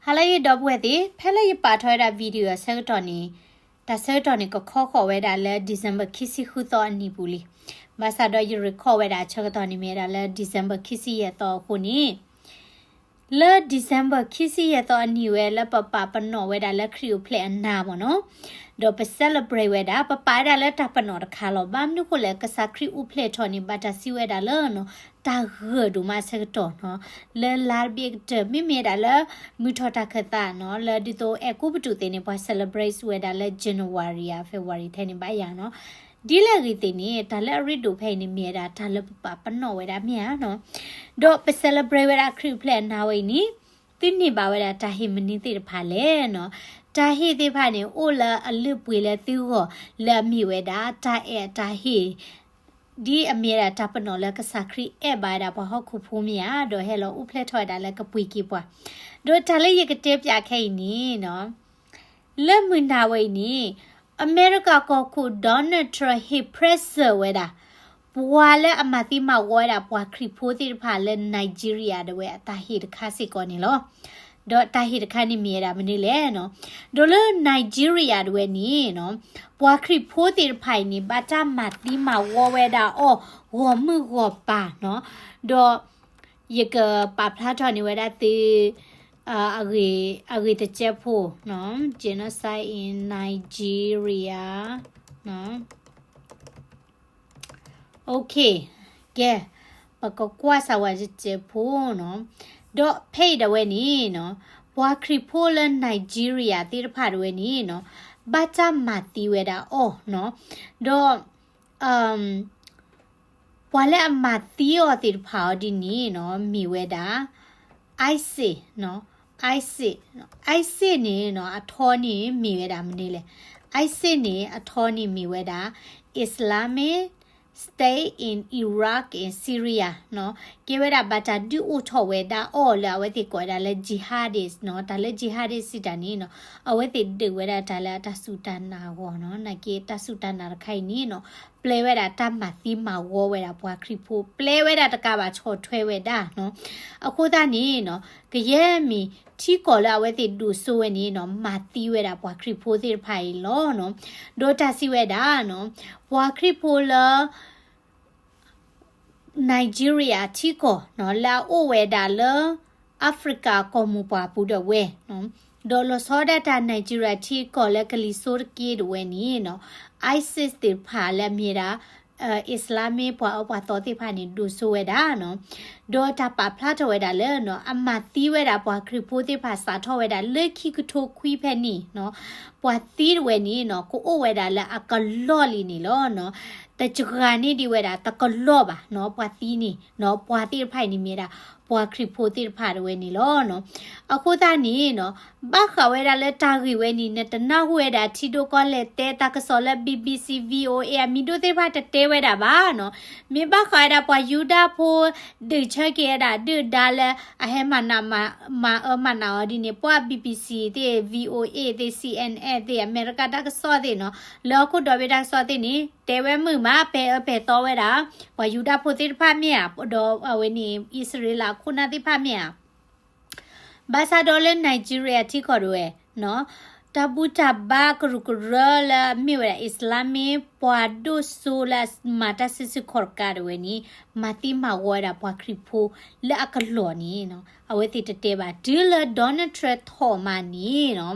ဟါလၢအဂ့ၤ ဒီပုၢ်ဝဲၢ်သ့ၣ်, ဖဲလၢယပာ်ထီၣ်ဝဲဒၣ် video အဆၢကတီၢ်န့ၣ်, တၢ်ဆၢကတီၢ်န့ၣ် ကခီဃီၤဝဲဒၣ်လၢ December ခံဆံဃုသီအနံၤပူၤလံ. ဘၣ်ဆၣ်ဒီးယ record ဝဲဒၣ်အဆၢကတီၢ်န့ၣ် မ့ၢ်ဝဲဒၣ်လၢ December ခံဆံယဲၢ်သီအဃိန့ၣ်, လၢ December ခံဆံယဲၢ်သီအနံၤဝဲ လၢပပာ်ပနီၣ်ဝဲဒၣ်လၢခရံာ်အိၣ်ဖျဲၣ်အနၤမ့ၢ်နီၤ, ဒီးပ celebrate ဝဲဒၣ်, ပပာ်ဝဲဒၣ်လၢတၢ်ပနီၣ်တခါလီၤ. ဘၣ်မနုၤဃိလဲၣ်, ကစၢ်ခရံာ်အိၣ်ဖျဲၣ်ထီၣ်န့ၣ် ဘၣ်တၢ်စံးဝဲဒၣ်လၢ တၢ်ဂၢၢ်ဒိၣ်မးအဆၢကတီၢ်နီၤ, လၢလါတဘ့ၣ်ကတၢၢ် မ့မ့ၢ်ဒၣ်လၢ မုၢ်ထီၣ်တၢ်ခၢၣ်သးနီၤ, လၢဒ်သိးအဲၤကူပတူးသ့ၣ်န့ၣ် ပှၤ celebrate ဝဲဒၣ်လၢ January ဧါ February ထဲန့ၣ်ဘၣ်ယၤနီၤ. ဒ်လဲၣ်ဂ့ၤသ့ၣ်န့ၣ် တၢ်လၢအရ့ဒိၣ်ဖဲအံၤန့ၣ် မ့ၢ်ဝဲဒၣ်တၢ်လၢပပာ်ပနီၣ်ဝဲဒၣ်မ့ၢ်ဧါနီၤ. ဒီးပ celebrate ဝဲဒၣ်ခရံာ်အိၣ်ဖျဲၣ်အနၤဝဲအံၤန့ၣ်, သုန့ၢ်ဘၣ်ဝဲဒၣ်တၢ်ဟ့ၣ်မနုၤသ့ၣ်တဖၣ်လဲၣ်နီၤ. တၢ်ဟ့ၣ်သ့ၣ်တဖၣ်န့ၣ် အိၣ်လၢအလုၢ်အပှ့ၤလၢသုဂီၢ် လၢအမ့ၢ်ဝဲဒၣ်တၢ်အဲၣ်တၢ်ဟ့ၣ် ဒ်အမ့ၢ်ဝဲဒၣ်တၢ်ပနီၣ်လၢကစၢ်ခရံာ်အဲၣ်ဘၣ်ဝဲဒၣ်ပှၤဟီၣ်ခိၣ်ဖိမ့ၢ်ဧါ, ဒီးဟဲလီၤအိၣ်ဖျဲၣ်ထီၣ်ဝဲဒၣ်လၢကပှ့ၤက့ၤပှၤ. ဒီးတၢ်လၢယကတဲပၠးခဲအံၤန့ၣ်နီၤ, လၢမုၢ်နၤဝဲအံၤန့ၣ်, အမဲရကၤကီၢ်ခိၣ် Donald Trump ဟ့ၣ် present ဝဲဒၣ် ပှၤလၢအမၤသံမၤဝီဝဲဒၣ်ပှၤခရံာ်ဖိသ့ၣ်တဖၣ်လၢ Nigeria ဒၣ်ဝဲအတၢ်ဟ့ၣ်တခါစ့ၢ်ကီးန့ၣ်လီၤ. ဒီးတၢ်ဟ့ၣ်တခါန့ၣ်မ့ၢ်ဝဲဒၣ်မနုၤလဲၣ်နီၤ. ဒီးလၢ Nigeria ဒၣ်ဝဲန့ၣ်နီၤ, ပှၤခရံာ်ဖိသ့ၣ်တဖၣ်အံၤန့ၣ် ဘၣ်တၢ်မၤသံမၤဝီဝဲဒၣ်အီၤ ဂီၢ်မုၢ်ဂီၢ်ပၤနီၤ. ဒီးယကပာ်ဖျါထီၣ်န့ၢ်ဝဲဒၣ်သု အဂ့ၢ်တစဲးဖိနီၤ, Genocide in Nigeria နီၤ. Okay, ကဲ, ပကကွၢ်စၢ်ဝဲတစဲးဖိနီၤ. ဒီးဖဲအံၤဒၣ်ဝဲန့ၣ်နီၤ, ပှၤခရံာ်ဖိလၢ Nigeria သ့ၣ်တဖၣ်ဒၣ်ဝဲန့ၣ်နီၤ, ဘၣ်တၢ်မၤသံဝဲဒၣ်အီၤနီၤ. ဒီး ပှၤလၢအမၤသံအီၤသ့ၣ်တဖၣ်အီၤဒ်န့ၣ်နီၤ, မ့ၢ်ဝဲဒၣ် ISIS နီၤ, ISIS, ISIS န့ၣ်နီၤ, အထီန့ၣ်မ့ၢ်ဝဲဒၣ်မနုၤလဲၣ်. ISIS န့ၣ် အထီန့ၣ်မ့ၢ်ဝဲဒၣ် Islamic State in Iraq and Syria နီၤ. ကဲဝဲဒၣ်ဘၣ်တၢ်ဒုးအိၣ်ထီၣ်ဝဲဒၣ်အီၤလၢအဝဲသ့ၣ်ကိးဝဲဒၣ်လၢ jihadist နီၤ. တၢ်လၢ jihadist စံးတၢ်န့ၣ်နီၤ, အဝဲသ့ၣ်ဒုးဝဲဒၣ်တၢ်လၢအတၢ်စူၢ်တၢ်နာ်အဂီၢ်နီၤ. နာ်က့တၢ်စူၢ်တၢ်နာ်တခါအံၤန့ၣ်နီၤ, ပျဲဝဲဒၣ်တၢ်မၤသံမၤဝီဝဲဒၣ်ပှၤခရံာ်ဖိ, ပျဲဝဲဒၣ်တကးဘၣ်ဆီၣ်ထွဲဝဲဒၣ်နီၤ. အဃိသတးန့ၣ်နီၤ, ကယဲၢ်မ့ၢ်ထံကီၢ်လၢအဝဲသ့ၣ်ဒိၣ်စိဝဲန့ၣ်နီၤ, မၤသံဝဲဒၣ်ပှၤခရံာ်ဖိသ့ၣ်တဖၣ်အံၤလီၤနီၤ. ဒီးတၢ်စံးဝဲဒၣ်နီၤ, ပှၤခရံာ်ဖိလၢ Nigeria ထံကီၢ်နီၤ, လၢအအိၣ်ဝဲဒၣ်လၢ Africa ကီၢ်မိၢ်ပှၢ်ပူၤဒၣ်ဝဲနီၤ, ဒီးလီၤဆီဒၣ်တၢ် Nigeria ထံကီၢ်လၢကလံၤစိးတက့ၢ်ဒၣ်ဝဲန့ၣ်နီၤ, ISIS သ့ၣ်တဖၣ်လၢအမ့ၢ်ဒၣ် Islamic ပှၤအၢပှၤသီသ့ၣ်တဖၣ်န့ၣ် ဒိၣ်စိဝဲဒၣ်နီၤ. ဒီးတၢ်ပာ်ဖျါထီၣ်ဝဲဒၣ်လၢနီၤ, အမၤသံဝဲဒၣ်ပှၤခရံာ်ဖိသ့ၣ်တဖၣ်စးထီၣ်ဝဲဒၣ်လၢခံကထိခွံဖဲန့ၣ်နီၤ, ပှၤသံဒၣ်ဝဲန့ၣ်နီၤ, ကအိၣ်ဝဲဒၣ်လၢအကလီၢ်လံန့ၣ်လီၤနီၤ. တစှၤန့ၢ်ဒံးဝဲဒၣ်တကလီၢ်ဘၣ်နီၤ, ပှၤသံန့ၣ်နီၤ, ပှၤသ့ၣ်တဖၣ်အံၤန့ၣ်မ့ၢ်ဒၣ် ပှၤခရံာ်ဖိသ့ၣ်တဖၣ်ဒၣ်ဝဲန့ၣ်လီၤနီၤ. အဃိသတးန့ၣ်နီၤ, ဘၣ်ဃးဝဲဒၣ်လၢတၢ်ဂ့ၢ်ဝဲန့ၣ် နတနၢ်ဟူဝဲဒၣ်ထံဒိၣ်ကီၢ်လဲၢ်တဲတၢ်ကစီၣ်လၢ BBC VOA အမံၤဒိၣ်သ့ၣ်တဖၣ်တတဲဝဲဒၣ်ဘၣ်နီၤ. မ့ၢ်ဘၣ်ဃးဝဲဒၣ်ပှၤယူဒၤဖိ ဒုးဆၢက့ၤဝဲဒၣ်ဒုၣ်ဒါလၢ အဟဲမၤနးမၤအၢမၤနးအီၤဒ်န့ၣ် ပှၤ BBC သ့ၣ် VOA သ့ၣ် CNN သ့ၣ် အမဲရကၤတၢ်ကစီၣ်သ့ၣ်နီၤ, လၢဟီၣ်ခိၣ်ဒီဘ့ၣ်တၢ်ကစီၣ်သ့ၣ်န့ၣ် တဲဝဲမုာ်မး ပဲာ်အၢပဲာ်သီဝဲဒၣ် ပှၤယူဒၤဖိသ့ၣ်တဖၣ်မ့ၢ်ဧါ, ဒီးအဝဲန့ၣ် အံၣ်စရ့လးအခိၣ်နၢ်သ့ၣ်တဖၣ်မ့ၢ်ဧါ. ဘၣ်ဆၣ်ဒီးလၢ Nigeria ထံကီၢ်ဒၣ်ဝဲနီၤ, တၢ်ဘူၣ်တၢ်ဘါကရူၢ်ကရၢလၢအမ့ၢ်ဝဲဒၣ် Islamic ပှၤဒိၣ်စိလၢအမၤတၢ်စုဆူၣ်ခီၣ်တကးဒၣ်ဝဲန့ၣ် မၤသံမၤဝီဝဲဒၣ်ပှၤခရံာ်ဖိလၢအကလီၢ်န့ၣ်နီၤ, အဝဲသ့ၣ်တတဲဘၣ်. တုၤလၢ Donald Trump ထီၣ်မးန့ၣ်နီ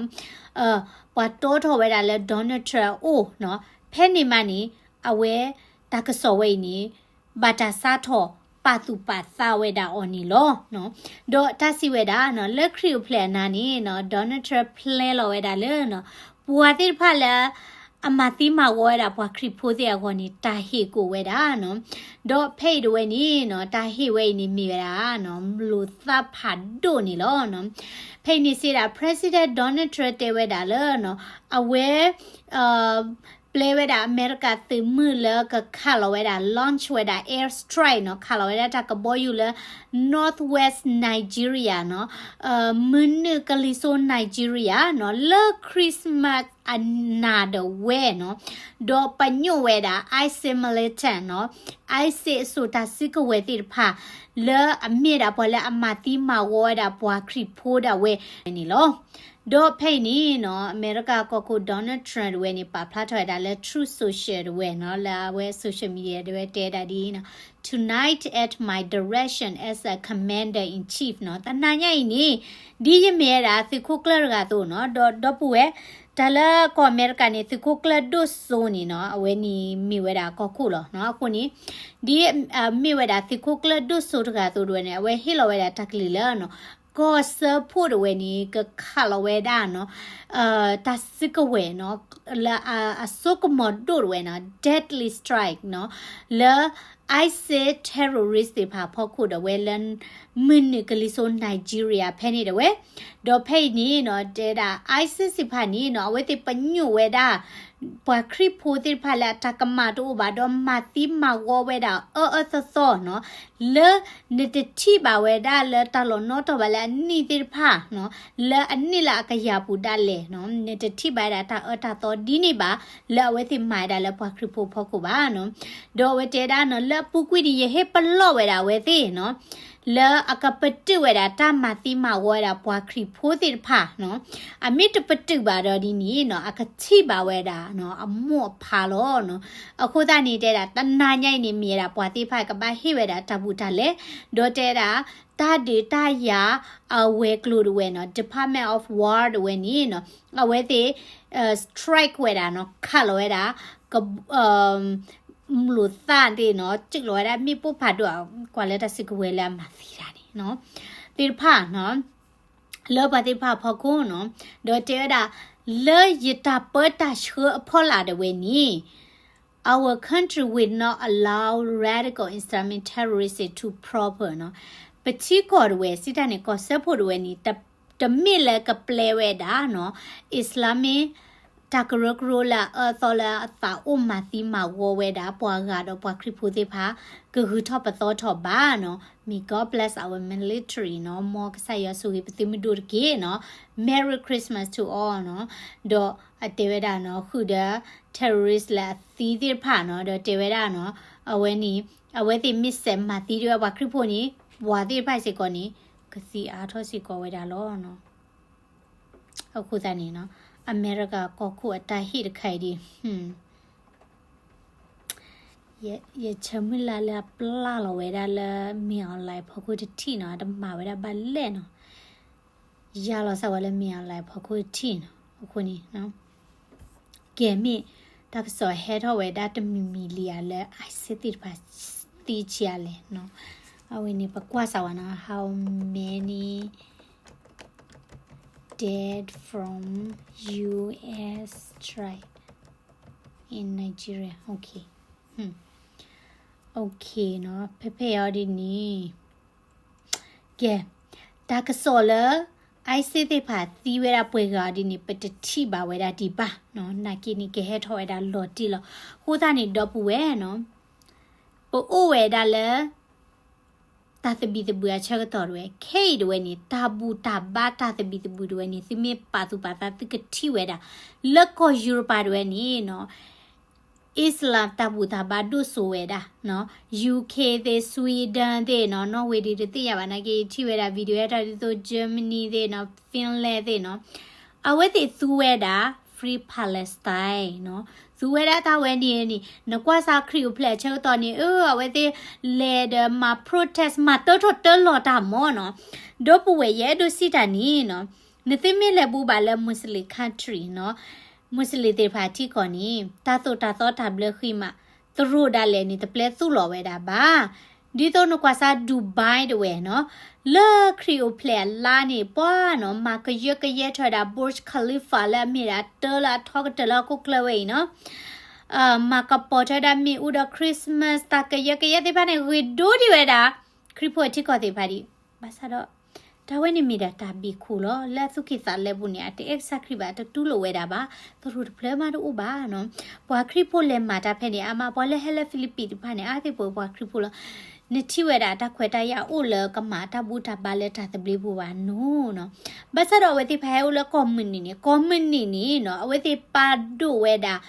ၤ, ပှၤတီထီၣ်ဝဲဒၣ်လၢ Donald Trump အအိၣ်နီၤ, ဖဲန့ၣ်မးန့ၣ် အဝဲတၢ်ကစီၣ်ဝဲအံၤန့ၣ် ဘၣ်တၢ်စးထီၣ်ပာ်သူၣ်ပာ်သးဝဲဒၣ်အီၤန့ၣ်လီၤ. ဒီးတၢ်စံးဝဲဒၣ်နီၤ, လၢခရံာ်အိၣ်ဖျဲၣ်အနၤန့ၣ်နီၤ, Donald Trump ဖျဲလီၤဝဲဒၣ်လၢနီၤ, ပှၤသ့ၣ်တဖၣ်လၢ အမၤသံမၤဝီဝဲဒၣ်ပှၤခရံာ်ဖိသ့ၣ်အဂီၢ်န့ၣ် တၢ်ဟ့ၣ်ကအိၣ်ဝဲဒၣ်နီၤ. ဒီးဖဲအံၤဒၣ်ဝဲန့ၣ်နီၤ, တၢ်ဟ့ၣ်ဝဲအံၤန့ၣ်မ့ၢ်ဝဲဒၣ်နီၤ, လိာ်သးဖးဒိၣ်န့ၣ်လီၤ. ဖဲအံၤန့ၣ်စံးဒၣ် President Donald Trump တဲဝဲဒၣ်လၢနီၤ, အဝဲ ပျဲဝဲဒၣ်အမဲရကၤသုးမုၢ်လၢကခးလီၤဝဲဒၣ် launch ဝဲဒၣ် air strike နီၤ, ခးလီၤဝဲဒၣ်တၢ်ကဘီယူၤလၢ northwest Nigeria နီၤ, မုၢ်နုာ်ကလံၤစိး Nigeria နီၤ, လၢ Christmas အနာ်ဒၣ်ဝဲနီၤ, ဒီးပညိၣ်ဝဲဒၣ် ISIS militant နီၤ, ISIS အစိၤတၢ်စုကဝဲၤသ့ၣ်တဖၣ် လၢအမ့ၢ်ဒၣ်ပှၤလၢအမၤသံမၤဝီဝဲဒၣ်ပှၤခရံာ်ဖိဒၣ်ဝဲန့ၣ်လီၤ. ဒီးဖဲအံၤန့ၣ်နီၤ အမဲရကၤကီၢ်ခိၣ် Donald Trump တဝဲန့ၣ် ပာ်ဖျါထီၣ်ဝဲဒၣ်လၢ Truth Social တဝဲနီၤ, လၢအဝဲ social media တဝဲတဲဒၣ်ဒ်အံၤနီၤ, Tonight at my direction as a commander in chief နီၤ, တနၤညါအံၤန့ၣ် ဒ်ယမ့ၢ်ဝဲဒၣ်သုးခိၣ်ကျၢၢ်တဂၤအသိးနီၤ, ဒီးဒီပုၢ်ဝဲၢ် တၢ်လၢကီၢ်အမဲရကၤန့ၣ် သုးခိၣ်ကျၢၢ်ဒိၣ်စိန့ၣ်နီၤ, အဝဲန့ၣ်မ့ၢ်ဝဲဒၣ်ကီၢ်ခိၣ်လီၤနီၤ. အဃိန့ၣ် ဒ်အမ့ၢ်ဝဲဒၣ်သုးခိၣ်ကျၢၢ်ဒိၣ်စိတဂၤအသိးတဝဲန့ၣ် အဝဲဟ့ၣ်လီၤဝဲဒၣ်တၢ်ကလုၢ်လၢနီၤ ကီၢ်စၢဖှိၣ်တဝဲန့ၣ် ကခးလီၤဝဲဒၣ်နီၤ တၢ်စုကဝဲၤနီၤ လၢအစိကမီၤဒိၣ်တဝဲနီၤ deadly strike နီၤ လၢ ISIS terrorist သ့ၣ်တဖၣ်အဖီခိၣ်ဒၣ်ဝဲလၢ မုၢ်နုာ်ကလံၤစိး Nigeria ဖဲန့ၣ်ဒၣ်ဝဲ, ဒီးဖဲအံၤန့ၣ်နီၤ တဲဒၣ် ISIS သ့ၣ်တဖၣ်န့ၣ်နီၤ အဝဲသ့ၣ်ပညိၣ်ဝဲဒၣ် ပှၤခရံာ်ဖိသ့ၣ်တဖၣ်လၢအတၢ်ကမၣ်တအိၣ်ဘၣ်ဒီးမၤသံမၤဝီဝဲဒၣ်အၢအၢသီသီနီၤ, လၢနတထံၣ်ဘၣ်ဝဲဒၣ်လၢတၢ်လီၤနီတီၢ်ဘၣ်လၢအနံၣ်သ့ၣ်တဖၣ်နီၤ, လၢအနံၣ်လၢအကယၤပူၤဒၣ်လဲာ်နီၤ, နတထံၣ်ဘၣ်ဝဲဒၣ်တၢ်အၢတၢ်သီဒ်န့ၣ်ဘၣ် လၢအဝဲသ့ၣ်မၤဝဲဒၣ်လၢပှၤခရံာ်ဖိအဖီခိၣ်ဘၣ်နီၤ. ဒီးအဝဲတဲဒၣ်နီၤ လၢအပူၤကွံာ်န့ၣ် ယဟ့ၣ်ပလီၢ်ဝဲဒၣ်အဝဲသ့ၣ်နီၤ လၢအကပတုာ်ဝဲဒၣ်တၢ်မၤသံမၤဝီဝဲဒၣ်ပှၤခရံာ်ဖိသ့ၣ်တဖၣ်နီၤ, အမ့ၢ်တပတုာ်ဘၣ်ဒီးဒ်န့ၣ်နီၤ အကထံၣ်ဘၣ်ဝဲဒၣ်နီၤ အမိၢ်အဖါလီၤနီၤ. အဃိသတးန့ၣ် တဲဒၣ်တနၤညါအံၤန့ၣ် မ့ၢ်ဝဲဒၣ်ပှၤသ့ၣ်တဖၣ်ကဘၣ်ဟ့ၣ်ဝဲဒၣ်တၢ်ဘူးတၢ်လဲ, ဒီးတဲဒၣ် တၢ်ဒုးတၢ်ယၤအဝဲၤကျိၤတဝဲနီၤ Department of War တဝဲန့ၣ်နီၤ အဝဲသ့ၣ် strike ဝဲဒၣ်နီၤ ခးလီၤဝဲဒၣ် က မိၢ်သၣ်သ့ၣ်နီၤ စုၣ်လီၤဝဲဒၣ်မ့ၣ်ပိၢ်ဖးဒိၣ် ကွၢ်လၢတၢ်စုကဝဲၤလၢအမၤသံတၢ်န့ၣ်နီၤ သ့ၣ်တဖၣ်နီၤ လၢပှၤသ့ၣ်တဖၣ်အဖီခိၣ်နီၤ, ဒီးတဲဝဲဒၣ် လၢယတၢ်ပၢတၢ်ဆှၢအဖီလာ်တဝဲန့ၣ် Our country will not allow radical Islamic terrorists to prosper နီၤ, ပထံကီၢ်တဝဲ စံးတၢ်န့ၣ် ကီၢ်စၢဖှိၣ်တဝဲန့ၣ် တမ့ၢ်လၢကပျဲဝဲဒၣ်နီၤ Islamic တၢ်ကရၢကရိလၢအအၢအသီလၢအသးအိၣ်မၤသံမၤဝီဝဲဒၣ် ပှၤဂၤဒီးပှၤခရံာ်ဖိသ့ၣ်တဖၣ် ကဂုၤထီၣ်ပသီထီၣ်ဘၣ်နီၤ. May God bless our military နီၤ, မ်ကစၢ်ယွၤဆိၣ်ဂ့ၤပသုးမုၢ်ဒိၣ်တက့ၢ်နီၤ. Merry Christmas to all နီၤ. ဒီးအတဲဝဲဒၣ်နီၤ ဃုာ်ဒီး terrorist လၢအသံသ့ၣ်တဖၣ်နီၤ, ဒီးတဲဝဲဒၣ်နီၤ အဝဲန့ၣ် အဝဲသ့ၣ်မ့ၢ်စဲးမၤသံဒၣ်ဝဲပှၤခရံာ်ဖိန့ၣ် ပှၤသ့ၣ်တဖၣ်စ့ၢ်ကီးန့ၣ် ကသံအါထီၣ်စ့ၢ်ကီးဝဲဒၣ်လီၤ. အဃိသတးန့ၣ်နီၤ အမဲရကၤကီၢ်ခိၣ်အတၢ်ဟ့ၣ်တခါအံၤဒ် ယဆၢမုၢ်လၢ်လၢအပျၢ်လီၤဝဲဒၣ်လၢ မင်းအောင်လှိုင် ဖီခိၣ်တထံၣ်နီၤ, တမၤဝဲဒၣ်ဘၣ်လဲၣ်နီၤ. ယၤလီၤစၢ်ဝဲလၢ မင်းအောင်လှိုင် ဖီခိၣ်တထံၣ်နီၤ. အဃိန့ၣ် ကဲမ့ၢ်တၢ်ကစီၣ်ဟဲထီၣ်ဝဲဒၣ်တမံၤမံၤလံဧါလၢ ISIS သ့ၣ်တဖၣ်သံဆံးအါလဲၣ်နီၤ. အဝဲန့ၣ် ပကွၢ်စၢ်ဝဲနီၤ how many dead from U S strike in Nigeria. Okay. Okay နီၤ, ဖဲဖဲအံၤဒ်န့ၣ် ကဲ တၢ်ကစီၣ်လၢ ISIS သ့ၣ်တဖၣ်သံဝဲဒၣ်ပှဲၤဂၤအီၤဒ်န့ၣ် ပတထံၣ်ဘၣ်ဝဲဒၣ်ဒံးဘၣ်နီၤ, နာ်က့န့ၣ် ကဟဲထီၣ်ဝဲဒၣ်လီၤတံၢ်လီၤ. အဃိသတးန့ၣ် ဒီပုၢ်ဝဲၢ်နီၤ ပအိၣ်ဝဲဒၣ်လၢ တၢ်သဘံၣ်သဘုၣ်အဆၢကတီၢ်တဝဲ ခဲအံၤတဝဲန့ၣ် တၢ်ဘူၣ်တၢ်ဘါတၢ်သဘံၣ်သဘုၣ်တဝဲန့ၣ် သုမ့ၢ်ပာ်သူၣ်ပာ်သးသုကထံၣ်ဝဲဒၣ် လၢကီၢ်ယူရပၤတဝဲန့ၣ်နီၤ Islam တၢ်ဘူၣ်တၢ်ဘါဒိၣ်စိဝဲဒၣ်နီၤ, UK သ့ၣ် Sweden သ့ၣ်နီၤ, Norway ဒ်တသ့ၣ်ညါဘၣ်နာ်က့ ထံၣ်ဝဲဒၣ် video ဟဲထီၣ်ဒ်သိး Germany သ့ၣ်နီၤ, Finland သ့ၣ်နီၤ, အဝဲသ့ၣ်သူဝဲဒၣ် Free Palestine နီၤ, သူဝဲဒၣ်တၢ်ဝဲန့ၣ်န့ၣ် နကွၢ်စၢ်ခရံာ်အိၣ်ဖျဲၣ်အဆၢကတီၢ်န့ၣ် အဝဲသ့ၣ်လဲၤဒီးမၤ protest မၤတၢထီၣ်တၢလီၤတၢ်မီၢ်နီၤ, ဒီပုၢ်ဝဲၢ်ယအဲၣ်ဒိးစံးတၢ်န့ၣ်နီၤ, နသုမ့ၢ်လဲၤဘူးဘၣ်လၢ Muslim country နီၤ Muslim သ့ၣ်တဖၣ်ထံကီၢ်န့ၣ် တၢ်သိၣ်တၢ်သီတၢ်ဘျၢဃံမး တရူးဒၣ်လဲာ်န့ၣ် တပျဲသူၣ်လီၤဝဲဒၣ်ဘၣ်. ဒ်သိးနကွၢ်စၢ် Dubai တဝဲနီၤ, လၢခရံာ်အိၣ်ဖျဲၣ်အလါန့ၣ် ပှၤနီၤ မၤကယၢကယဲထီၣ်ဝဲဒၣ် Burj Khalifa လၢအမ့ၢ်ဒၣ်တၢလၢအထီကတၢၢ်လၢဟီၣ်ခိၣ်ချၢဝဲအံၤနီၤ, မၤကပီၤထီၣ်ဝဲဒၣ်မ့ၣ်အူဒီး Christmas တၢ်ကယၢကယဲသ့ၣ်တဖၣ်န့ၣ် ဂ့ၤဒိၣ်ဒံးဝဲဒၣ် ခရံာ်ဖိထံကီၢ်သ့ၣ်တဖၣ်ဒံး. ဘၣ်ဆၣ်ဒီး တၢ်ဝဲန့ၣ်မ့ၢ်ဒၣ်တၢ်ဘံၣ်ခိၣ်လီၤ. လၢအသူၣ်ကံၢ်သးလဲပူၤန့ၣ် အတအဲၣ်ကစၢ်ခရံာ်ဘၣ်, တတူၢ်လိာ်ဝဲဒၣ်ဘၣ်, တရူးတဖျၢၣ်မးတအိၣ်ဘၣ်နီၤ. ပှၤခရံာ်ဖိလဲၤမၤတၢ်ဖဲန့ၣ် အါမး ပှၤလၢဟဲလၢ Philippines တဖၣ်န့ၣ် အါသ့ၣ်ပှဲၤပှၤခရံာ်ဖိလီၤ. နထံၣ်ဝဲဒၣ်တၢ်ခွဲးတၢ်ယာ်အိၣ်လၢကမၤတၢ်ဘူၣ်တၢ်ဘါလၢတၢ်သဘျ့ပူၤဘၣ်နီၤနီၤ. ဘၣ်ဆၣ်ဒီးအဝဲသ့ၣ်တဖၣ်ဟဲအိၣ်လၢကီၢ်မုၢ်နုာ်န့ၣ်, ကီၢ်မုၢ်နုာ်န့ၣ်နီၤ အဝဲသ့ၣ်ပာ်ဒိၣ်ဝဲဒၣ်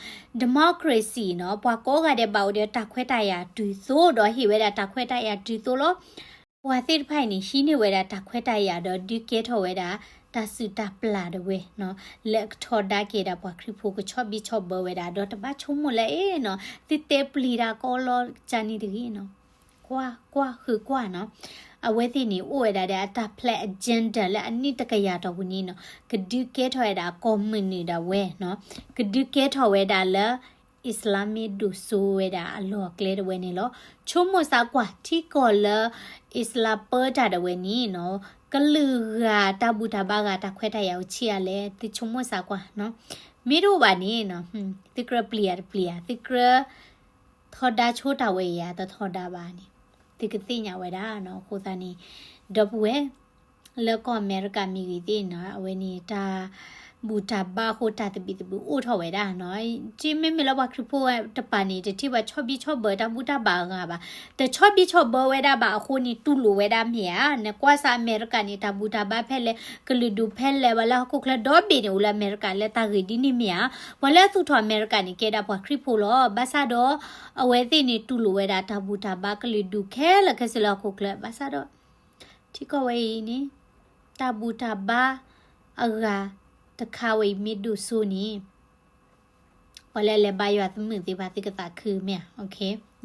democracy နီၤ, ပှၤကိးဂၤဒဲးဘၣ်အိၣ်ဒီးတၢ်ခွဲးတၢ်ယာ်တုၤသိး ဒီးဟ့ၣ်ဝဲဒၣ်တၢ်ခွဲးတၢ်ယာ်တုၤသိးလီၤ. ပှၤသ့ၣ်တဖၣ်အံၤန့ၣ် ဟံးန့ၢ်ဝဲဒၣ်တၢ်ခွဲးတၢ်ယာ်ဒီးဒုးကဲထီၣ်ဝဲဒၣ် တၢ်စုၣ်တၢ်ပျၢ်ဒၣ်ဝဲနီၤ, လၢအကထီဒါက့ၤဒၣ်ပှၤခရံာ်ဖိ ကဆီဘံၣ်ဆီဘၢဝဲဒၣ် ဒီးတဘၣ်ဆိကမိၣ်လၢအ့ၣ်နီၤ, သုတဲပျံၤတၢ်ကီလီၤကၢ်န့ၣ်တဂ့ၤနီၤ, ကွၢ်ကွၢ်ဃုကွၢ်နီၤ. အဝဲသ့ၣ်န့ၣ် အိၣ်ဝဲဒၣ်ဒီးအတၢ်ဖျဲး agenda လၢအနံၣ်တကယၤတီၢ်ပူၤန့ၣ်နီၤ, ကဒုးကဲထီၣ်ဝဲဒၣ်ကီၢ်မုၢ်နုာ်ဒၣ်ဝဲနီၤ, ကဒုးကဲထီၣ်ဝဲဒၣ်လၢ Islam မ့ၢ်ဒိၣ်စိဝဲဒၣ်အလီၢ်အကျဲဒၣ်ဝဲန့ၣ်လီၤ. ဆိကမိၣ်စးကွၢ် ထံကီၢ်လၢ Islam ပၢတၢ်ဒၣ်ဝဲန့ၣ်နီၤ, ကလုာ်ဂၤတၢ်ဘူၣ်တၢ်ဘါဂၤတၢ်ခွဲးတၢ်ယာ်အိၣ်ဆံးအါလဲၣ်, သုဆိကမိၣ်စးကွၢ်နီၤ. မ့ၢ်တအိၣ်ဘၣ်န့ၣ်နီၤ, သုကြၢးပျံၤယၤတပျံၤယၤ, သုကြၢး ထီဒါဆိတၢ်ဝဲယၤ တထီဒါဘၣ်န့ၣ် သုကသ့ၣ်ညါဝဲဒၣ်နီၤ. အဃိသတးန့ၣ် ဒီပုၢ်ဝဲၢ် လၢကီၢ်အမဲရကၤမ့ၢ်ဂ့ၤသ့ၣ်နီၤ, အဝဲန့ၣ်တၢ်ဘူၣ်တၢ်ဘါအဃိ တၢ်သဘံၣ်သဘုၣ်အိၣ်ထီၣ်ဝဲဒၣ်နီၤ. ကမ့မ့ၢ်လၢပှၤခရံာ်ဖိတပၤန့ၣ် တထံၣ်ပှၤဆီဘံၣ်ဆီဘၢတၢ်ဘူၣ်တၢ်ဘါအဂၤဘၣ်. တဆီဘံၣ်ဆီဘၢဝဲဒၣ်ဘၣ်အဃိန့ၣ် တူၢ်လိာ်ဝဲဒၣ်မ့ၢ်ဧါ. နကွၢ်စးအမဲရကၤန့ၣ် တၢ်ဘူၣ်တၢ်ဘါဖဲလဲၣ်, ကလုာ်ဒူၣ်ဖဲလဲၣ်, ပှၤလၢဟီၣ်ခိၣ်ချၢဒီဘ့ၣ်န့ၣ် အိၣ်လၢအမဲရကၤလၢတၢ်ဂ့ၢ်ဒ်န့ၣ်မ့ၢ်ဧါ. ပှၤလၢအသူၣ်ထီၣ်အမဲရကၤန့ၣ် ကဲဒၣ်ပှၤခရံာ်ဖိလီၤ. ဘၣ်ဆၣ်ဒီး အဝဲသ့ၣ်န့ၣ် တူၢ်လိာ်ဝဲဒၣ်တၢ်ဘူၣ်တၢ်ဘါကလုာ်ဒူၣ်ခဲလၢာ်ခဲဆ့လၢဟီၣ်ခိၣ်ချၢ. ဘၣ်ဆၣ်ဒီး ထံကီၢ်ဝဲအံၤန့ၣ် တၢ်ဘူၣ်တၢ်ဘါအဂၤတခါဝဲအံၤမ့ၢ်ဒိၣ်စိန့ၣ် ပှၤလၢအလဲၤဘါယွၤသးမုာ်သ့ၣ်တဖၣ် သုကသးခုမ့ၢ်ဧါ.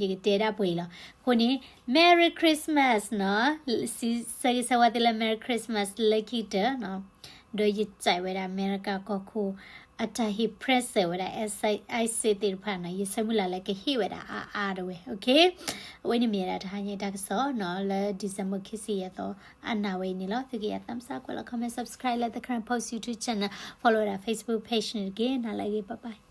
ယကတဲဒၣ်ပှဲၤအံၤလီၤ. အဃိန့ၣ် Merry Christmas နီၤ. ဆၢဂ့ၤဆၢဝါသုလၢ Merry Christmas လၢခံကတၢၢ်နီၤ. ဒီးယစံးဝဲဒၣ် အမဲရကၤကီၢ်ခိၣ် အတၢ်ဟ့ၣ် present ဝဲဒၣ် ICE သ့ၣ်တဖၣ်နီၤ, ယဆၢမုၢ်လၢ်လၢကဟ့ၣ်ဝဲဒၣ်အါအါဒၣ်ဝဲ. အဝဲန့ၣ်မ့ၢ်ဝဲဒၣ်တဟါညါတၢ်ကစီၣ်နီၤ, လၢ December ခံဆံယဲၢ်သီ အနၣ်ဝဲအံၤန့ၣ်လီၤ. သုကယၤ thumbs up ကွဲးလီၤ comment, subscribe လၢ The Karen Post YouTube channel, follow ဝဲဒၣ် Facebook page န့ၣ်တက့ၢ်. နၤလၢအဂ့ၤ bye bye.